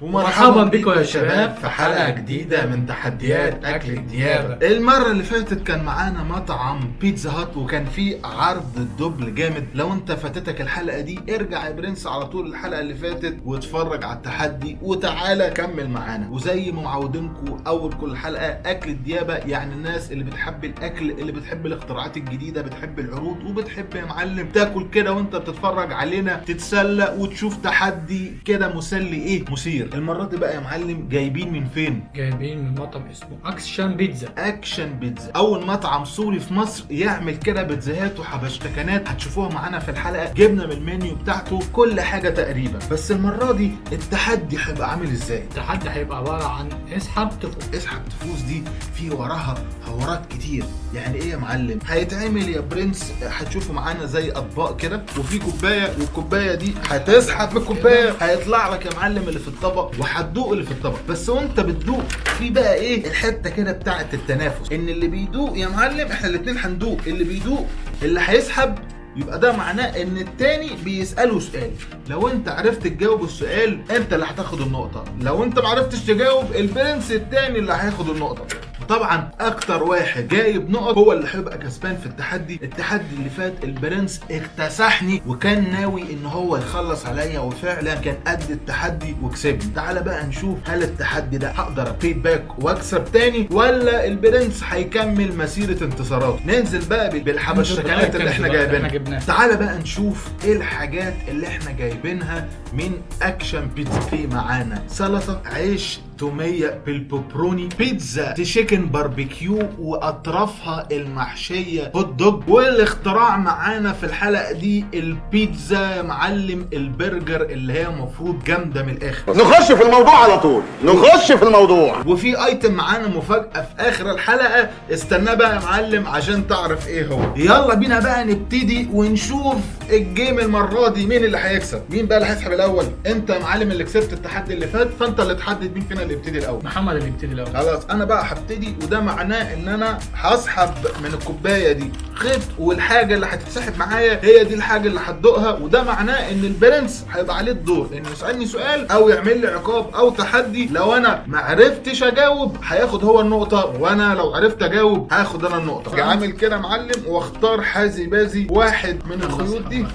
ومرحبا بكم يا شباب في حلقة جديدة من تحديات أكل الديابة. المرة اللي فاتت كان معانا مطعم بيتزا هات وكان فيه عرض ال double جامد. لو انت فاتتك الحلقة دي ارجع يا برنس على طول الحلقة اللي فاتت واتفرج على التحدي وتعالى كمل معانا. وزي ما معودينكم أول كل حلقة أكل الديابة، يعني الناس اللي بتحب الأكل، اللي بتحب الاختراعات الجديدة، بتحب العروض، وبتحب يا معلم تاكل كده وانت بتتفرج علينا، تتسلى وتشوف تحدي كده مسلي ايه مثير. المرة دي بقى يا معلم جايبين من فين؟ جايبين من مطعم اسمه اكشن بيتزا. اكشن بيتزا، اول مطعم سوري في مصر يعمل كده بيتزاهات وحبشتكنات، هتشوفوها معانا في الحلقة. جبنا من المنيو بتاعته كل حاجة تقريبا، بس المرة دي التحدي هيبقى عامل ازاي؟ التحدي هيبقى عبارة عن اسحب تفوز. اسحب تفوز دي في وراها حوارات كتير. يعني ايه يا معلم؟ هيتعمل يا برنس هتشوفوا معانا زي اطباق كده وفي كوباية، والكوبايه دي هتسحب من الكوباية هيطلع لك يا معلم اللي في الطبق، وهتدوق اللي في الطبق. بس وانت بتدوق في بقى ايه الحتة كده بتاعه التنافس، ان اللي بيدوق يا معلم احنا الاتنين هندوق، اللي بيدوق اللي هيسحب يبقى ده معناه ان التاني بيسأله سؤال. لو انت عرفت تجاوب السؤال انت اللي هتاخد النقطة، لو انت معرفتش تجاوب البرنس التاني اللي هياخد النقطة. وطبعا اكتر واحد جايب نقط هو اللي هيبقى كسبان في التحدي. التحدي اللي فات البرنس اكتسحني وكان ناوي ان هو يخلص عليا، وفعلا كان قد التحدي وكسبني. تعالى بقى نشوف هل التحدي ده هقدر ا pay back واكسب تاني، ولا البرنس هيكمل مسيرة انتصاراته. ننزل بقى بالحبشتكنات اللي احنا جايبينها. تعالى بقى نشوف ايه الحاجات اللي احنا جايبينها من اكشن بيتزا. في معانا سلطة، عيش توميه بالبيبروني، بيتزا chicken barbecue واطرافها المحشيه hot dog، والاختراع معانا في الحلقة دي البيتزا يا معلم البرجر اللي هي المفروض جامدة من الاخر. نخش في الموضوع على طول، نخش في الموضوع. وفي item معانا مفاجاة في اخر الحلقة، استنى بقى يا معلم عشان تعرف ايه هو. يلا بينا بقى نبتدي ونشوف ال game المرة دي مين اللي هيكسب. مين بقى اللي هيسحب الاول؟ انت يا معلم اللي كسبت التحدي اللي فات، فانت اللي تحدد مين فينا اللي يبتدي الاول. محمد اللي يبتدي الاول. خلاص انا بقى هبتدي، وده معناه ان انا هسحب من الكوباية دي خيط، والحاجة اللي هتتسحب معايا هي دي الحاجة اللي هتدوقها. وده معناه ان البرنس هيبقى عليه الدور انه يسالني سؤال او يعمل لي عقاب او تحدي. لو انا ما عرفتش اجاوب هياخد هو النقطة، وانا لو عرفت اجاوب هاخد انا النقطة. عامل كده معلم واختار حازي بازي واحد من الخيوط دي.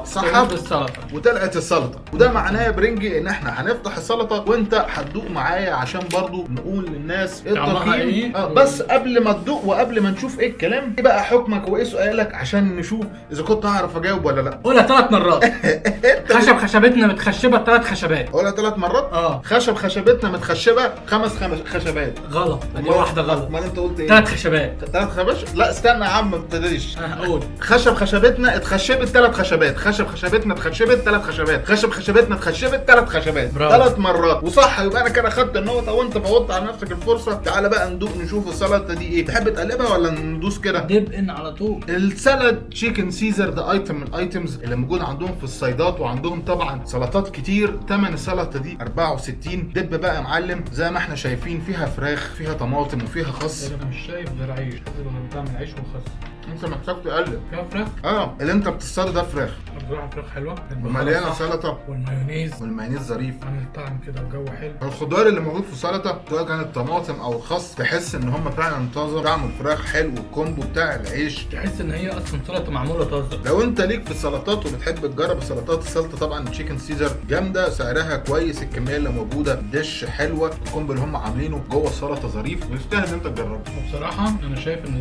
سحبت السلطة وطلعت السلطة، وده معناه يا برنجي ان احنا هنفتح السلطة وانت هتدوق معايا عشان برضو نقول للناس ايه التقييم. بس قبل ما تدوق وقبل ما نشوف ايه الكلام، ايه بقى حكمك وايه سؤالك عشان نشوف اذا كنت هعرف اجاوب ولا لا. قولها 3 مرات. خشب خشبتنا متخشبه 3 خشبات. قولها 3 مرات. خشب خشبتنا متخشبه 5 خشبات. غلط، دي واحدة غلط. امال انت قلت ايه؟ 3 خشبات. 3 خشبات؟ لا استنى يا عم ما ابتديش. قول. خشب خشبتنا اتخشبت 3 خشبات، خشب خشبتنا اتخشبت 3 خشبات، خشب خشبتنا اتخشبت 3 خشبات، 3 مرات وصح. يبقى انا كده خدت النقطة وانت فوتت على نفسك الفرصة. تعالى بقى ندوق نشوف السلطة دي ايه. تحب تقلبها ولا ندوس كده؟ dip in على طول. ال salad chicken Caesar ده item من ال items اللي موجود عندهم في الصيدات، وعندهم طبعا سلطات كتير. ثمن السلطة دي 64. dip بقى يا معلم زي ما احنا شايفين فيها فراخ، فيها طماطم، وفيها خس. انا مش شايف غير عيش، بتعمل عيش وخس. انت محتاج تقلب. فيها فراخ؟ اللي انت بتصطاده ده فراخ. بصراحة فراخ حلوة ومليانة سلطة والمايونيز، والمايونيز ظريف، عامل طعم كده وجو حلو. الخضار اللي موجود في السلطة سواء كان الطماطم او الخس تحس ان هم فعلا طازة. طعم الفراخ حلو، وال combo بتاع العيش تحس ان هي اصلا سلطة معمولة طازة. لو انت ليك في السلطات وبتحب تجرب السلطات، السلطة طبعا chicken Caesar جامدة، سعرها كويس، الكمية اللي موجودة dish حلوة، ال combo اللي هم عاملينه جوه السلطة ظريف ويستاهل ان انت تجربه. وبصراحة انا شايف ان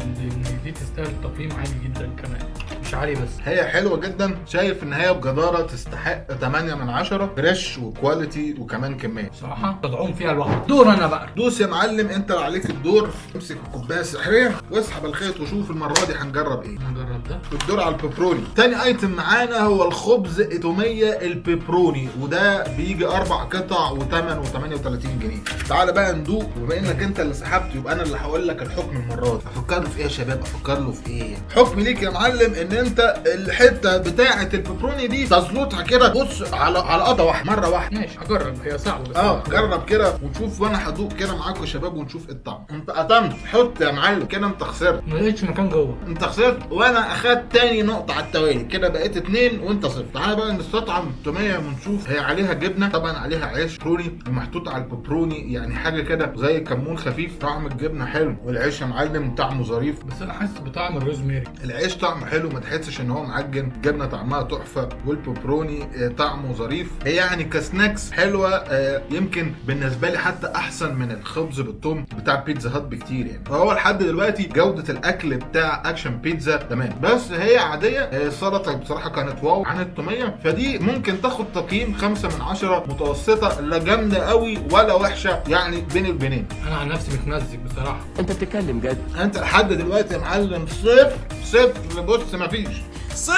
دي تستاهل تقييم عالي جدا، كمان مش عالي بس هي حلوة جدا. شايف ان هي بجداره تستحق 8 من 10، fresh و quality وكمان كمية. بصراحة تدعوم فيها لوحدك. دور انا بقى. دوس يا معلم، انت اللي عليك الدور. امسك الكوباية السحريه واسحب الخيط وشوف المرة دي هنجرب ايه. هنجرب ده. الدور على البيبروني. تاني item معانا هو الخبز توميه البيبروني، وده بيجي 4 قطع وثمنه 38 جنيه. تعالى بقى ندوق، وبما انك انت اللي سحبت يبقى انا اللي هقول لك الحكم المرة دي. افكر له في ايه يا شباب؟ افكر له في ايه؟ حكم ليك يا معلم ان انت الحتة بتاعه البيبروني دي تزلطها كده، بص على قطعه واحدة مرة واحدة. ماشي هجرب، هي صعبة بس جرب كده ونشوف، وانا هدوق كده معاكم يا شباب ونشوف الطعم. انت قطمت، حط يا معلم كده، انت خسرت، ما لقيتش مكان جوه، انت خسرت وانا اخدت تاني نقطة على التوالي كده، بقيت 2 وانت 0. تعالى بقى نستطعم التوميه ونشوف. هي عليها جبنه طبعا، عليها عيش بيبروني ومحطوط على البيبروني يعني حاجة كده زي كمون خفيف. طعم الجبنة حلو، والعيش يا معلم طعمه ظريف، بس انا حاسس بطعم الروزماري. العيش طعمه حلو، ما تحسش ان هو معجن، الجبنة طعمها تحفة، والبيبروني طعمه ظريف. هي يعني ك snacks حلوة، يمكن بالنسبة لي حتى احسن من الخبز بالثوم بتاع بيتزا هات بكتير يعني. فهو لحد دلوقتي جوده الاكل بتاع اكشن بيتزا تمام، بس هي عادية. السلطة بصراحة كانت wow عن التوميه، فدي ممكن تاخد تقييم 5 من 10، متوسطه، لا جامدة قوي ولا وحشة، يعني بين البنين. انا عن نفسي متمزج بصراحة. انت بتتكلم جد؟ انت لحد دلوقتي يا معلم 0 0، بص مفيش 0.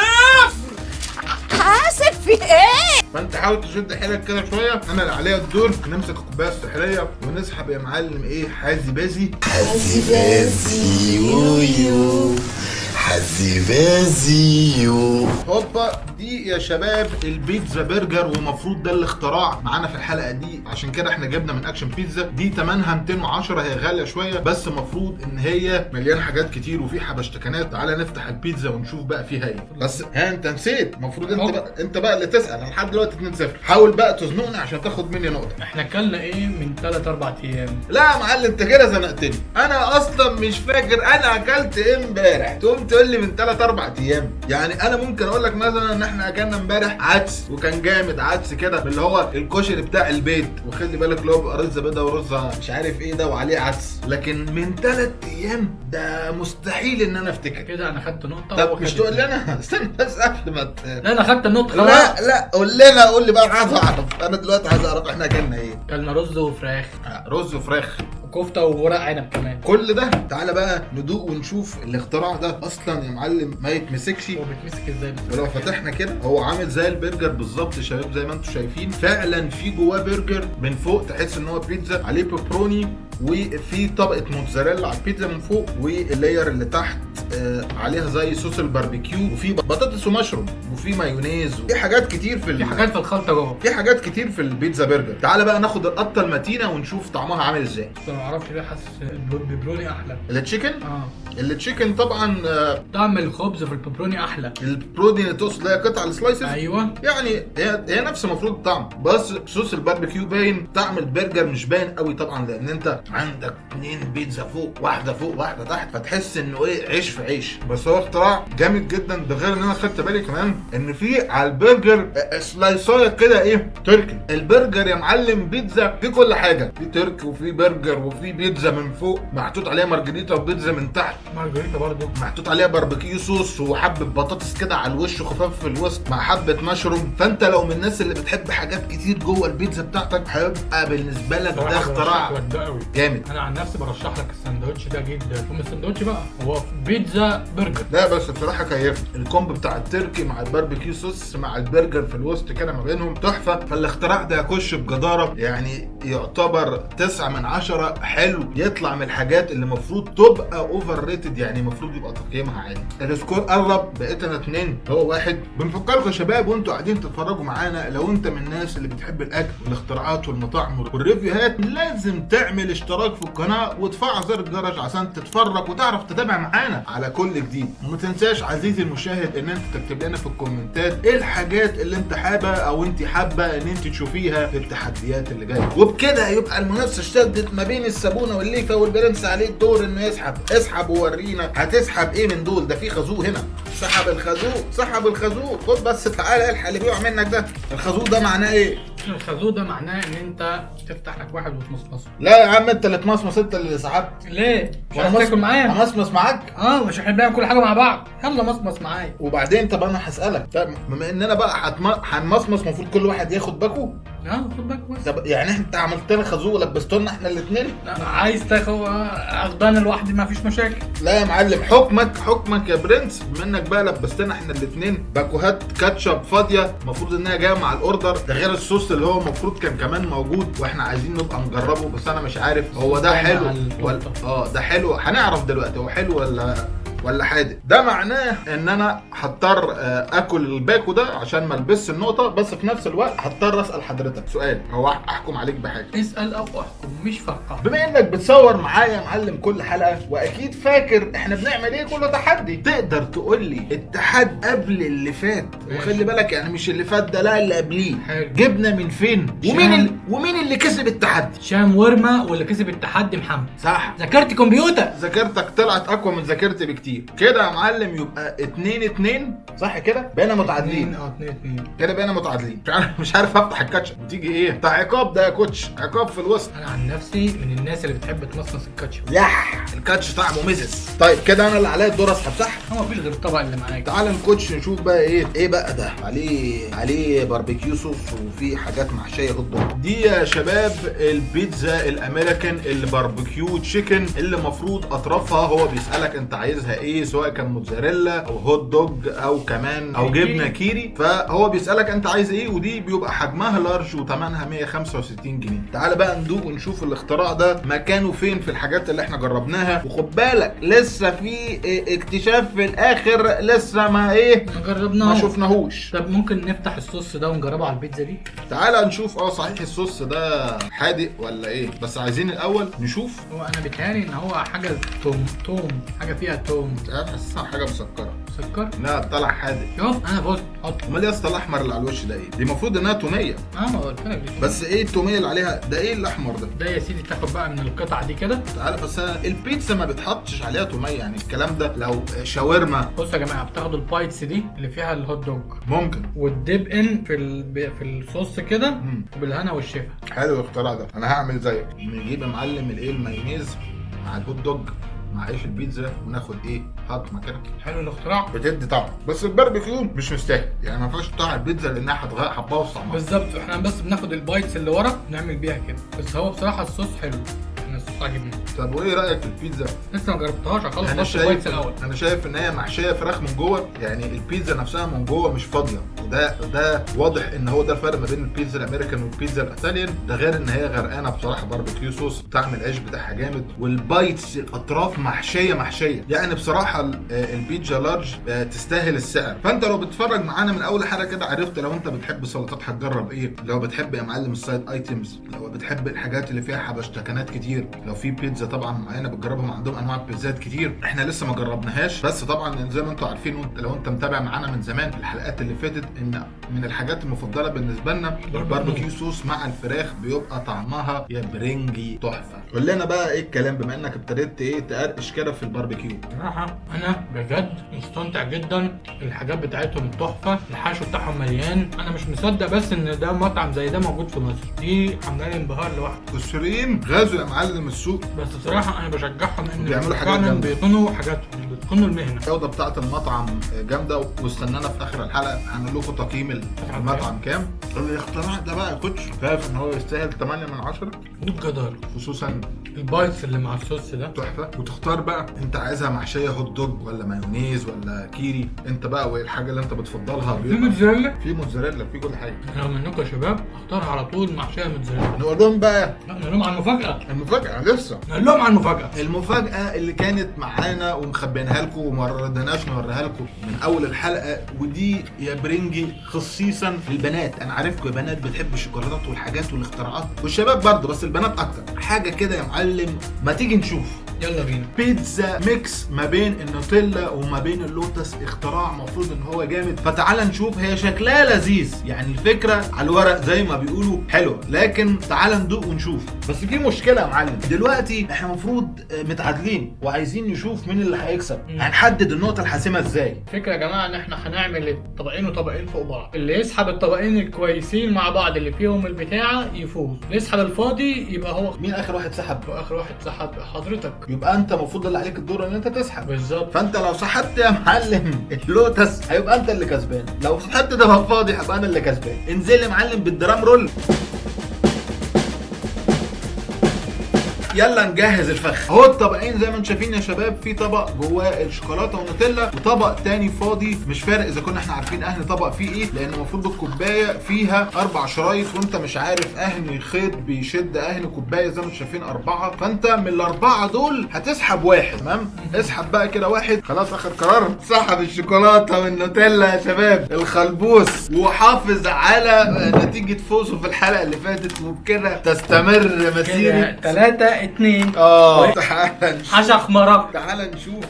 حاسب في ايه؟ فانت حاول تشد حيلك كده شوية، انا اللي عليا الدور. نمسك الكوباية السحريه ونسحب يا معلم ايه، حازي بازي حازي بازي يويو، حازي بازي يو. هوبا، دي يا شباب البيتزا برجر، ومفروض ده الاختراع معانا في الحلقة دي، عشان كده احنا جبنا من اكشن بيتزا. دي تمنها 210، هي غالية شوية بس مفروض ان هي مليانة حاجات كتير وفي حبشتكنات. تعالى نفتح البيتزا ونشوف بقى فيها ايه. بس ها انت نسيت، المفروض انت بقى اللي تسال. انا لحد دلوقتي 2-0، حاول بقى تزنقني عشان تاخد مني نقطة. احنا اكلنا ايه من 3-4 ايام؟ لا يا معلم انت كده زنقتني، انا اصلا مش فاكر انا اكلت ايه امبارح، تقوم تقول لي من 3-4 ايام. يعني انا ممكن اقول لك مثلا ان احنا اكلنا امبارح عدس، وكان جامد، عدس كده اللي هو الكشري بتاع البيت، وخلي بالك اللي هو بيبقى رز بيضة ورز مش عارف ايه ده وعليه عدس. لكن من 3 ايام ده مستحيل ان انا افتكر كده. انا خدت نقطة. طب مش تقول لي انا؟ استنى بس قبل ما لا انا خدت النقطة. لا قول لنا، قول لي بقى، انا عايز اعرف، انا دلوقتي عايز اعرف احنا اكلنا ايه. اكلنا رز وفراخ. رز وفراخ وكفته وورق عنب كمان. كل ده تعالى بقى ندوق ونشوف الاختراع ده اصلا يا معلم ما يتمسكش. هو بيتمسك ازاي بس؟ ولو فتحنا كده هو عامل زي البرجر بالظبط يا شباب، زي ما انتم شايفين. فعلا في جواه برجر من فوق، تحس ان هو بيتزا عليه بيبروني، وفي طبقه موتزاريلا على البيتزا من فوق، وال layer اللي تحت عليها زي صوص الباربيكيو، وفي بطاطس ومشروم، وفي مايونيز، وفي حاجات كتير في حاجات في الخلطة جوه، في حاجات كتير في البيتزا برجر. تعالى بقى ناخد القطة المتينة ونشوف طعمها عامل ازاي. بس ما اعرفش ليه حاسس البيبروني احلى. ال chicken؟ ال chicken طبعا طعم الخبز في البيبروني احلى. البيبروني اللي تقصد هي قطع ال slices؟ ايوه، يعني هي نفس المفروض الطعم، بس صوص الباربيكيو باين، طعم البرجر مش باين قوي طبعا، لان انت عندك 2 بيتزا فوق، واحدة فوق واحدة تحت، فتحس انه ايه، عيش في عيش. بس هو اختراع جامد جدا. ده غير ان انا خدت بالي كمان ان في على البرجر slice ايه كده ايه، تركي. البرجر يا معلم بيتزا في كل حاجة، في تركي وفي برجر وفي بيتزا من فوق محطوط عليها مارجريتا، وبيتزا من تحت مارجريتا برضه محطوط عليها barbecue sauce، وحبه بطاطس كده على الوش خفاف في الوسط مع حبه مشروم. فانت لو من الناس اللي بتحب حاجات كتير جوه البيتزا بتاعتك هيبقى بالنسبة لك ده اختراع جامد. انا عن نفسي برشح لك الساندوتش ده جدا. ومش الساندوتش بقى، هو بيتزا برجر. لا بس بصراحة كيفت ال combo بتاع التركي مع ال barbecue sauce مع البرجر في الوسط كده ما بينهم تحفة. فالاختراع ده يخش بجداره، يعني يعتبر 9 من 10. حلو، يطلع من الحاجات اللي المفروض تبقى overrated، يعني المفروض يبقى تقييمها عالي. ال score قرب، بقيت انا 2 هو 1. بنفكركم يا شباب وانتوا قاعدين تتفرجوا معانا، لو انت من الناس اللي بتحب الاكل والاختراعات والمطاعم وال review هات، لازم تعمل اشتراك في القناة وتفعل زر الجرس عشان تتفرج وتعرف تتابع معانا على كل جديد. وما تنساش عزيزي المشاهد ان انت تكتب لنا في ال comment ات ايه الحاجات اللي انت حابة او انت حابة ان انت تشوفيها في التحديات اللي جاية. وبكده يبقى المنافسة اشتدت ما بين الصابونه والليفه، والبرنس عليه الدور انه يسحب. اسحب وورينا هتسحب ايه من دول. ده في خازوق هنا، سحب الخازوق، سحب الخازوق. خد بس تعالى الحق اللي بيقع منك ده. الخازوق ده معناه ايه؟ الخازوق ده معناه ان انت تفتح لك واحد وتمصمصه. لا يا عم انت اللي تمصمص، انت اللي سحبت. ليه؟ مش عايز تاكل معايا؟ امصمص معاك؟ مش احنا بنعمل كل حاجة مع بعض؟ يلا مصمص معايا. وبعدين طب انا هسالك، طب بما اننا بقى هنمصمص، المفروض كل واحد ياخد باكو؟ خد باكو بس. طب يعني انت عملت لنا خازوق ولبست لنا احنا الاثنين؟ لا عايز تاخد اخدان لوحدي ما فيش مشاكل. لا يا معلم، حكمك حكمك يا برنس. بما انك بقى لبستنا احنا الاثنين باكوهات كاتشب فاضية المفروض انها جاية مع ال order ده، غير الصوص اللي هو المفروض كان كمان موجود واحنا عايزين نبقى نجربه، بس انا مش عارف هو ده حلو ولا ده حلو. هنعرف دلوقتي هو حلو ولا حادق. ده معناه ان انا هضطر اكل الباكو ده عشان ما البسش النقطة، بس في نفس الوقت هضطر اسال حضرتك سؤال، هو احكم عليك بحاجة. اسال او احكم مش فارقه. بما انك بتصور معايا يا معلم كل حلقة، واكيد فاكر احنا بنعمل ايه كل تحدي، تقدر تقول لي التحدي قبل اللي فات؟ وخلي بالك يعني مش اللي فات ده، لا اللي قبليه. حلو. جبنا من فين؟ ومين اللي كسب التحدي؟ شام ورمه، واللي كسب التحدي محمد. صح. ذاكرت كمبيوتر. ذاكرتك طلعت اقوى من ذاكرتي بكتير. كده يا معلم يبقى 2-2 صح كده؟ بقينا متعادلين. 2-2 كده بقينا متعادلين. مش عارف افتح الكاتشب. تيجي ايه؟ بتاع عقاب ده يا coach، عقاب في الوسط. انا عن نفسي من الناس اللي بتحب تمصمص الكاتشب. يح، الكاتش طعمه مزز. طيب كده انا اللي عليا الدور اسحب صح؟ هو مفيش غير الطبق اللي معاك. تعال ن coach نشوف بقى ايه بقى ده. عليه barbecue sauce وفي حاجات محشيه hot dog. دي يا شباب البيتزا الامريكان ال barbecue chicken، اللي المفروض اطرافها هو بيسالك انت عايزها ايه، سواء كان موتزاريلا او hot dog او كمان او جبنه كيري، فهو بيسالك انت عايز ايه، ودي بيبقى حجمها large وثمنها 165 جنيه. تعال بقى ندوق ونشوف الاختراع ده مكانه فين في الحاجات اللي احنا جربناها. وخد بالك لسه في اكتشاف في الاخر لسه ما ايه ما جربناهوش، ما شفناهوش. طب ممكن نفتح الصوص ده ونجربه على البيتزا دي؟ تعال نشوف. صحيح الصوص ده حادق ولا ايه؟ بس عايزين الاول نشوف. هو انا بيتهيألي ان هو حاجة توم، حاجة فيها توم. مش عارف، حاسسها حاجة مسكره. مسكر؟ لا طلع حادق. شوف انا فزت. حط. امال يا اسطى الاحمر اللي على الوش ده ايه؟ دي المفروض انها توميه. ما قلت لك. بس ايه التوميه اللي عليها ده؟ ايه الاحمر ده؟ ده يا سيدي تاخد بقى من القطعة دي كده. تعالى بس أنا البيتزا ما بتحطش عليها توميه، يعني الكلام ده لو شاورما. بصوا يا جماعة، بتاخدوا ال bites دي اللي فيها ال hot dog ممكن وال dip in في الصوص كده، وبالهنا والشفا. حلو الاختراع ده، انا هعمل زيك. نجيب يا معلم الايه المايونيز مع ال hot dog مع عيش البيتزا، وناخد ايه هضمه كده. حلو الاختراع، بتدي طعم. بس الباربيكيو مش مستاهل، يعني ما فيهاش طعم البيتزا لانها هتبوظ طعمها. بالظبط. احنا بس بناخد ال bites اللي ورا نعمل بيها كده. بس هو بصراحة الصوص حلو، انا الصوص عاجبني. طب وايه رايك في البيتزا؟ لسه ما جربتهاش، اخلص بس ال bites الاول. انا شايف ان هي محشيه فراخ من جوه، يعني البيتزا نفسها من جوه مش فاضية، وده واضح ان هو ده الفرق ما بين البيتزا الامريكان والبيتزا ال Italian. ده غير ان هي غرقانة بصراحة barbecue sauce، طعم العيش بتاعها جامد، وال bites الاطراف محشيه. يعني بصراحة البيتزا large تستاهل السعر. فانت لو بتتفرج معانا من اول حلقة كده عرفت لو انت بتحب السلطات هتجرب ايه، لو بتحب يا معلم ال side items، لو بتحب الحاجات اللي فيها حبشتكنات كتير، لو في بيتزا طبعا معينة بتجربهم، عندهم انواع بيتزات كتير احنا لسه ما جربناهاش. بس طبعا زي ما انتم عارفين، لو انت متابع معانا من زمان الحلقات اللي فاتت، ان من الحاجات المفضلة بالنسبة لنا ال barbecue sauce مع الفراخ، بيبقى طعمها يا برنجي تحفة. قول لنا بقى ايه الكلام بما انك ابتديت ايه تقرقش كده في الباربيكيو. بصراحة انا بجد مستمتع جدا، الحاجات بتاعتهم تحفة، الحشو بتاعهم مليان. انا مش مصدق بس ان ده مطعم زي ده موجود في مصر، دي عامله لي انبهار لوحده. السوريين غزوا يا معلم السوق. بس بصراحة انا بشجعهم ان بيعملوا حاجات فعلا جامدة، بيتقنوا حاجاتهم، بيتقنوا المهنة. الجودة بتاعه المطعم جامدة. واستنانا في اخر الحلقة هنقول لكم تقييم المطعم كام. الاختراع ده بقى يا coach شايف ان هو يستاهل 8 من 10 والجدار، خصوصا ال bites اللي مع الصوص ده تحفة. وتختار بقى انت عايزها محشيه hot dog ولا مايونيز ولا كيري، انت بقى وايه الحاجة اللي انت بتفضلها. في موتزاريلا، في موتزاريلا، في كل حاجة. انا منكم يا شباب اختارها على طول محشيه موتزاريلا. نقول لهم بقى، لا نقول لهم على المفاجاة. المفاجاة لسه، نقول لهم على المفاجاة. المفاجاة اللي كانت معانا ومخبينها لكم وما رضيناش نوريها لكم من اول الحلقة، ودي يا برنجي خصيصا للبنات. انا عارفكم يا بنات بتحبوا الشوكولاتات والحاجات والاختراعات، والشباب برضه بس البنات اكتر. حاجة كده يا معلم، ما تيجي نشوف. يلا بينا. بيتزا mix ما بين النوتيلا وما بين اللوتس، اختراع المفروض ان هو جامد. فتعال نشوف. هي شكلها لذيذ يعني، الفكرة على الورق زي ما بيقولوا حلوة، لكن تعال ندوق ونشوف. بس في مشكلة يا معلم، دلوقتي احنا المفروض متعادلين وعايزين نشوف مين اللي هيكسب. هنحدد النقطة الحاسمة ازاي؟ الفكرة يا جماعة ان احنا هنعمل طبقين وطبقين فوق بعض، اللي يسحب الطبقين الكويسين مع بعض اللي فيهم البتاعه يفوز، اللي يسحب الفاضي يبقى هو. مين اخر واحد سحب؟ اخر واحد سحب حضرتك. يبقى انت المفروض اللي عليك الدور ان انت تسحب. بالظبط. فانت لو سحبت يا معلم اللوتس هيبقى انت اللي كسبان، لو سحبت ده فاضي هبقى انا اللي كسبان. انزل يا معلم بال drum roll. يلا نجهز الفخ. اهو الطبقين زي ما انتم شايفين يا شباب، في طبق جواه الشوكولاتة والنوتيلا وطبق تاني فاضي، مش فارق اذا كنا احنا عارفين اهل طبق فيه ايه، لان المفروض الكوباية فيها 4 شرايط وانت مش عارف اهني خيط بيشد اهني كوباية، زي ما انتم شايفين 4، فانت من ال4 دول هتسحب واحد. تمام، اسحب بقى كده واحد. خلاص اخر قرار، سحب الشوكولاتة والنوتيلا يا شباب الخلبوس، وحافظ على نتيجة فوزه في الحلقة اللي فاتت، وبكده تستمر مسيره 3-2. تعالى نشوف، حشخ مرق. تعالى نشوف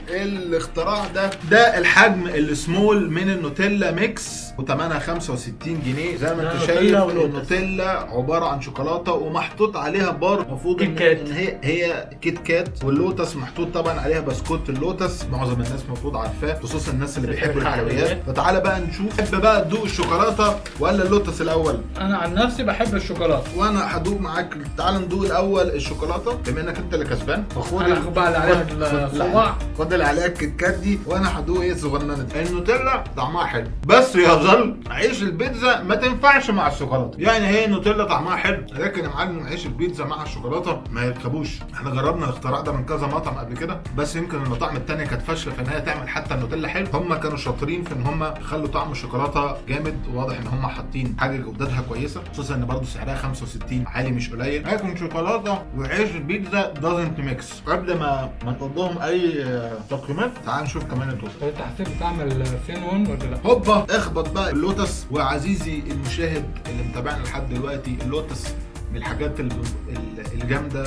الاختراع ده. ده الحجم ال small من النوتيلا mix وثمنها 65 جنيه. زي ما انت شايف النوتيلا عبارة عن شوكولاتة ومحطوط عليها بار، المفروض ان هي كيت كات، واللوتس محطوط طبعا عليها بسكوت اللوتس، معظم الناس المفروض عارفاه، خصوصا الناس اللي بيحبوا الحلويات. فتعالى بقى نشوف، تحب بقى تدوق الشوكولاتة ولا اللوتس الاول؟ انا عن نفسي بحب الشوكولاتة. وانا هدوق معاك. تعالى ندوق الاول الشوكولاتة بما انك انت اللي كسبان، فخد بقى اللي عليها الصباع، خد اللي عليها الكيت كات دي، وانا هدوق ايه الصغننه دي. النوتيلا طعمها حلو، بس يظل عيش البيتزا ما تنفعش مع الشوكولاتة. يعني هي النوتيلا طعمها حلو، لكن يا معلم عيش البيتزا مع الشوكولاتة ما يركبوش. احنا جربنا الاختراع ده من كذا مطعم قبل كده، بس يمكن المطاعم الثانية كانت فاشلة في ان هي تعمل حتى النوتيلا حلو. هم كانوا شاطرين في ان هم خلوا طعم الشوكولاتة جامد، وواضح ان هم حاطين حاجة جودتها كويسة، خصوصا ان برضه سعرها 65 عالي مش قليل. لكن شوكولاتة وعيش البيتزا doesn't mix. قبل ما نقول لهم اي تقييمات، تعال نشوف كمان اللوتس. انت حسيت بتعمل cinnamon ولا لا؟ هوبا، اخبط بقى اللوتس. وعزيزي المشاهد اللي متابعنا لحد دلوقتي، اللوتس من الحاجات الجامدة،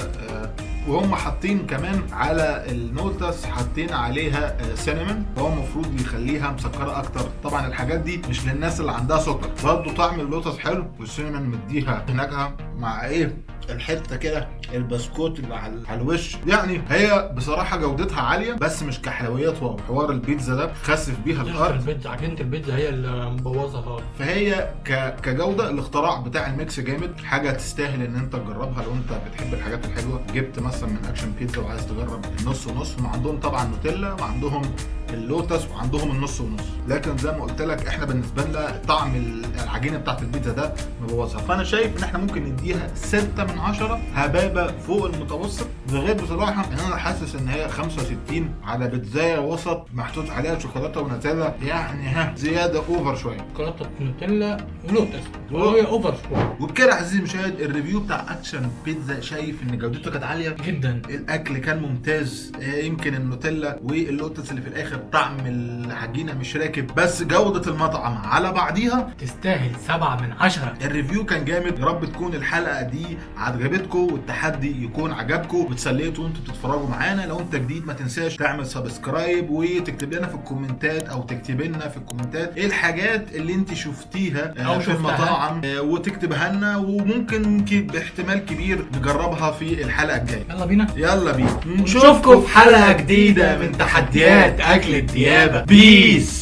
وهم حاطين كمان على النوتس حاطين عليها cinnamon، فهو المفروض يخليها مسكره اكتر. طبعا الحاجات دي مش للناس اللي عندها سكر. برضه طعم اللوتس حلو، وال cinnamon مديها نكهة مع ايه الحتة كده البسكوت اللي على الوش. يعني هي بصراحة جودتها عالية، بس مش كحلويات wow. حوار البيتزا ده خسف بيها الارض. البيتزا، عجينه البيتزا هي اللي مبوظه خالص. فهي كجوده الاختراع بتاع ال mix جامد، حاجة تستاهل ان انت تجربها لو انت بتحب الحاجات الحلوة. جبت مثلا من اكشن بيتزا وعايز تجرب النص ونص، هم عندهم طبعا نوتيلا وعندهم اللوتس وعندهم النص ونص، لكن زي ما قلت لك احنا بالنسبة لنا طعم العجينة بتاعت البيتزا ده مبوظها. فانا شايف ان احنا ممكن نديها 6 من 10، هبابه فوق المتوسط. بغير بصراحة ان انا حاسس ان هي 65 على بيتزايه وسط محطوط عليها شوكولاتة ونوتيلا، يعني ها زيادة over شوية. شوكولاتة نوتيلا ولوتس وهي over شوية. وبكده عزيزي المشاهد، ال review بتاع اكشن بيتزا شايف ان جودته كانت عالية جدا، الاكل كان ممتاز، يمكن النوتيلا واللوتس اللي في الاخر طعم العجينة مش راكب، بس جوده المطعم على بعضيها تستاهل 7 من 10. ال review كان جامد. يا رب تكون الحلقة دي عجبتكم والتحدي يكون عجبكم وتسليتوا وانتوا بتتفرجوا معانا. لو انت جديد ما تنساش تعمل subscribe وتكتب لنا في الكومنتات، او تكتب لنا في الكومنتات ايه الحاجات اللي انت شفتيها أو في المطاعم وتكتبها لنا، وممكن باحتمال كبير نجربها في الحلقة الجاية. يلا بينا، يلا بينا، نشوفكم في حلقة جديدة من تحديات اكل الديابه. peace.